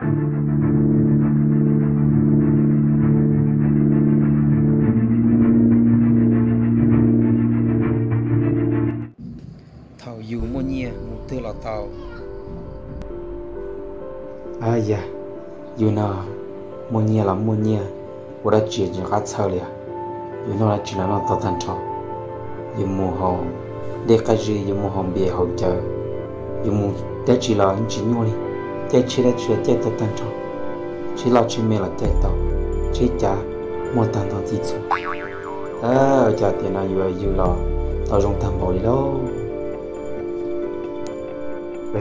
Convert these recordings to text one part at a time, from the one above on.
Thaum yus muaj nyiaj mus twg los tau. Yog, yus no muaj nyiaj los muaj nyiaj, ua dab tsi tsis nco qab txhawj li os. Yus noj dab tsi los noj tau tag nrho. Yus mus haus dej qab zib, yus mus haus npias haus cawv, yus mus dab tsi los tsis nyuaj li. Caij tsheb dab tsi los caij tau tag nrho. Tsheb loj tsheb me los caij tau. Tsheb cav muaj tag nrho txhij txhua. Ua cas tiam no yus, yus los tau zoo tag npaum li lauj.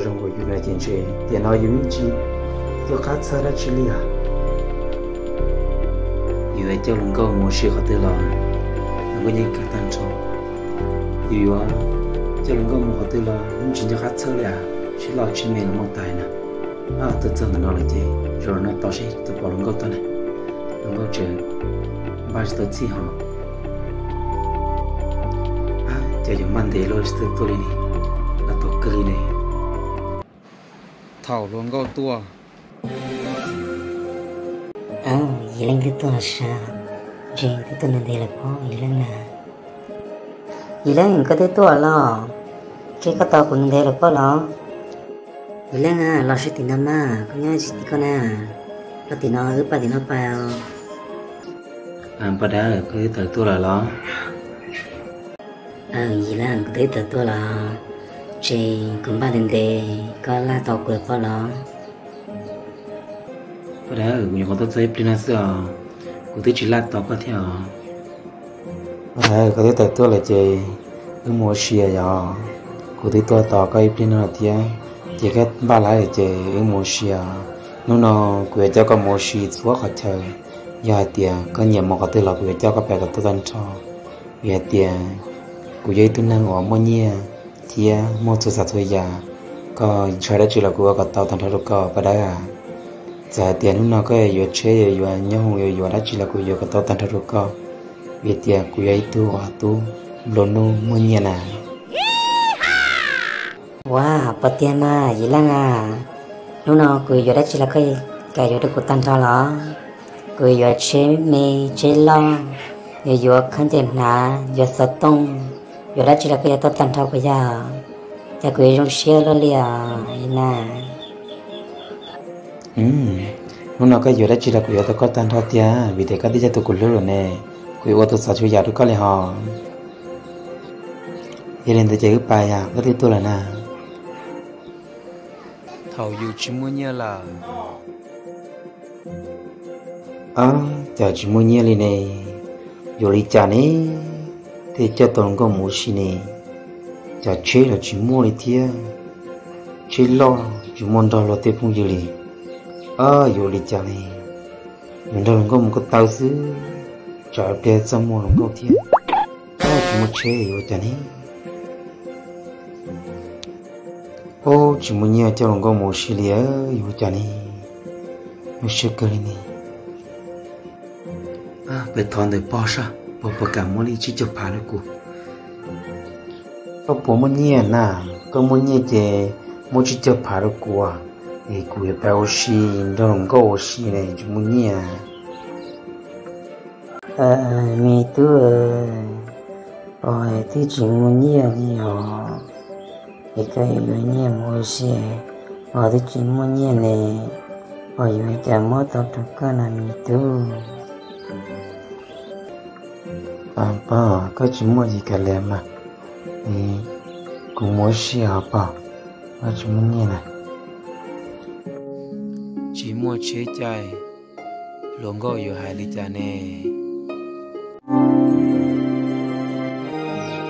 Zoo nkaus yus no ces ntshe tiam no yus yeej tsis nco qab txhawj dab tsi li os. Yus yuav coj hluas nkauj mus ua si qhov twg los hluas nkauj yeej kam tag nrho. Yus yuav coj hluas nkauj mus qhov twg los yeej tsis nco qab txhawj li as, tsheb loj tsheb me los muaj tas na. Tuaj txog ntawm no lawm ces zaum no tos seb tus pom hluas nkauj tuaj na. Hluas nkauj tseem npaj tsis tau txhij hos. Cas yuav maj ntev luaj tsis tau tuaj li ne, los tos kawg li ne. Thaum hluas nkauj tuaj. Yim Leej twb tuaj sas, ntshe twb tuaj ntev ntev lawm pob Yim Leej na. Yim Leej, koj twb tuaj los? Ntshe koj tos kuv ntev ntev lawm pob los? Yim Leej, los sab tim no mas, koj nyob tsis tim koj na. Koj tim no, wb pab tim no pais os. Paj Dawb, koj twb tawm tuaj lawm los? Yim Leej, kuv twb tawm tuaj los, ces kuv npaj ntev ntev, koj laj tau kuv lawm pob los? Paj Dawb, kuv nyuam qhuav tuaj txog ib pliag no xwb os, kuv twb tsis laj tau koj thiab os. Paj Dawb, koj twb tawm tuaj lawm ces wb mus ua si yom. Kuv twb tuaj tos koj ib pliag no lawm thiab, ces koj npaj lawm ces wb mus ua si. Hnub no kuv yuav coj koj mus ua si txhua qhov chaw. Yog hais tias koj nyiam mus qhov twg los kuv yuav coj koj pais kom tau tag nrho. Vim hais tias kuv yog ib tug neeg uas muaj nyiaj thiab muaj txhua tsav txhua yam, koj ntshaw dab tsi los kuv ua kom tau tag nrho rau koj Paj Dawb. Txawm hais tias hnub no koj yuav tsheb, yuav nyob hoom, yuav yuav dab tsi los kuv yuav kom tau tag nrho rau koj, vim tias kuv yog ib tug uas tub nplua nuj muaj nyiaj na. Ua, puas tiag mas Yim Leej a? Hnub no kuv yuav dab tsi los koj kam yuav rau kuv tag nrho los? Kuv yuav tsheb me tsheb loj, yuav yuav khaub ncaws hnav, yuav xov tooj, yuav dab tsi los koj yuav tau tag nrho puas yog os? Cas kuv yuav zoo siab luaj li os Yim Leej. Hnub no koj yuav dab tsi los kuv yuav tau koj tag nrho tiag, vim tias koj twb yog tus kuv hlub lawm ne, kuv yuav ua tus xav txhua yam rau koj li hos. Yog li ntawd ces wb pais, koj twb tuaj lawm na. Thaum yus tsis muaj nyiaj lawm. Cas tsis muaj nyiaj li ne, yuav li cas ne thiaj coj tau hluas nkauj mus ua si ne? Cas tsheb los tsis muaj li thiab, tsheb loj tsis muaj nrog luag tej phooj ywg li. Yuav li cas ne? Yuav nrog hluas nkauj mus ko taw xwb, tsam pliag txaj muag hluas nkauj thiab. Tsis muaj tsheb yuav ua cas ne? Ub, tsis muaj nyiaj coj hluas nkauj mus ua si li, yuav ua cas ne? Nyuaj siab kawg li ne. Peb thov ntawm pog saib pog puas kam muab li tsib caug phav rau kuv. Koj puas muaj nyiaj na? Koj muaj nyiaj ces muab tsib caug phav rau kuv, es kuv yuav pab ua si, nrog hluas nkauj ua si ne, tsis muaj nyiaj. Me tub, pog twb tsis muaj nyiaj li os, es koj yuav nyiaj mus ua si, pog twb tsis muaj nyiaj ne, pog yuav cas muab tau rau koj na me tub? Pog, koj tsis muaj ces kav liam mas, kuv mus ua si os pog, koj tsis muaj nyiaj na. Tsis muaj tsheb caij, hluas nkauj yuav hais li cas ne?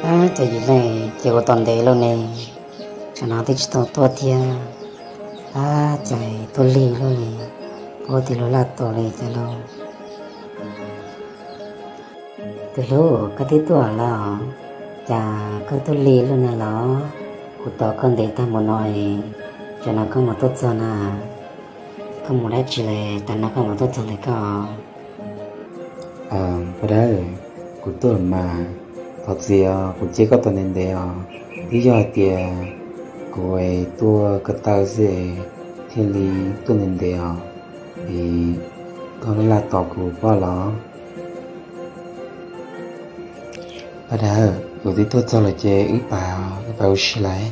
Ab, cas yim leej ces ua tau ntev lawm ne, tsam no twb tsis tau tuaj thiab. Ab, cas tuaj lig lawm li, puag tim lub laj tos li cas lauj. Tus hlub, koj twb tuaj los? Cas koj tuaj lig lawm na los? Kuv tos koj ntev tag npaum no es, tsam no koj mam tuaj txog na. Koj mus dab tsi lawm, tam no koj mam tuaj txog ntawm koj? Pog Dawb, kuv tuaj mas, thov txim os, kuv cia koj tos ntev ntev os. Twb yog hais tias kuv tuaj ko taw xwb, Thiaj li tuaj ntev ntev os, es koj laj laj tos kuv pob los? Paj Dawb, kuv twb tuaj txog lawm ces wb pais, wb pais ua si lawm.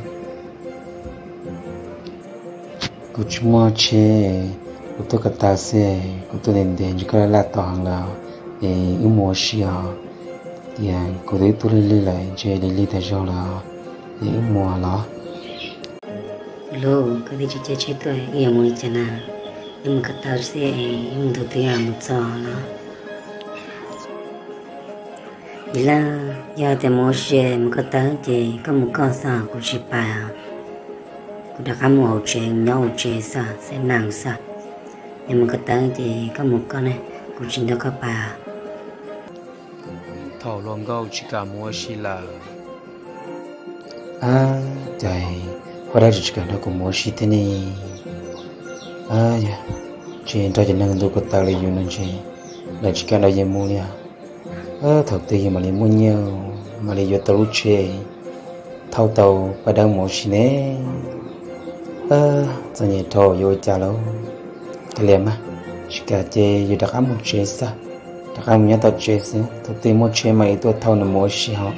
Kuv tsis muaj tsheb, kuv tuaj ko taw xwb, kuv tuaj ntev ntev ntshe koj laj laj tos heev lawm, es wb mus ua si os. Tias kuv twb tuaj lig lig lawm, ntshe lig lig tas zog lawm, es wb mus los? Lub, koj twb tsis caij tsheb tuaj, wb yuav mus li cas na? Wb mus ko taw xwb, wb mus ntu twg mus txog los? Yim Laj, yog tias mus ua si mus ko taw ces koj mus koj xwb, kuv tsis pais os. Kuv rov qab mus hauv tsev, nyob hauv tsev xwb, xav nees xwb. Yog mus ko taw ces koj mus koj ne, kuv tsis nrog koj pais os. Thaum hluas nkauj tsis kam mus ua si lawm. Ab, cas Paj Dawb tsis kam nrog kuv mus ua si thiab ne? Yog tsis nrog cov neeg ntu ko taw li yus no ntshe lawv tsis kam nrog yus mus li os. Thaum twg yus mam li muaj nyiaj, mam li yuav tau lub tsheb, thauj tau Paj Dawb mus ua si ne. Txom nyem dhau, yuav ua cas lauj? Kav liam mas, tsis kam ces yus rov qab mus tsev xwb, rov qab mus nyob tom tsev xwb, thaum twg muaj tsheb mam li tuaj thauj nws mus ua si ho.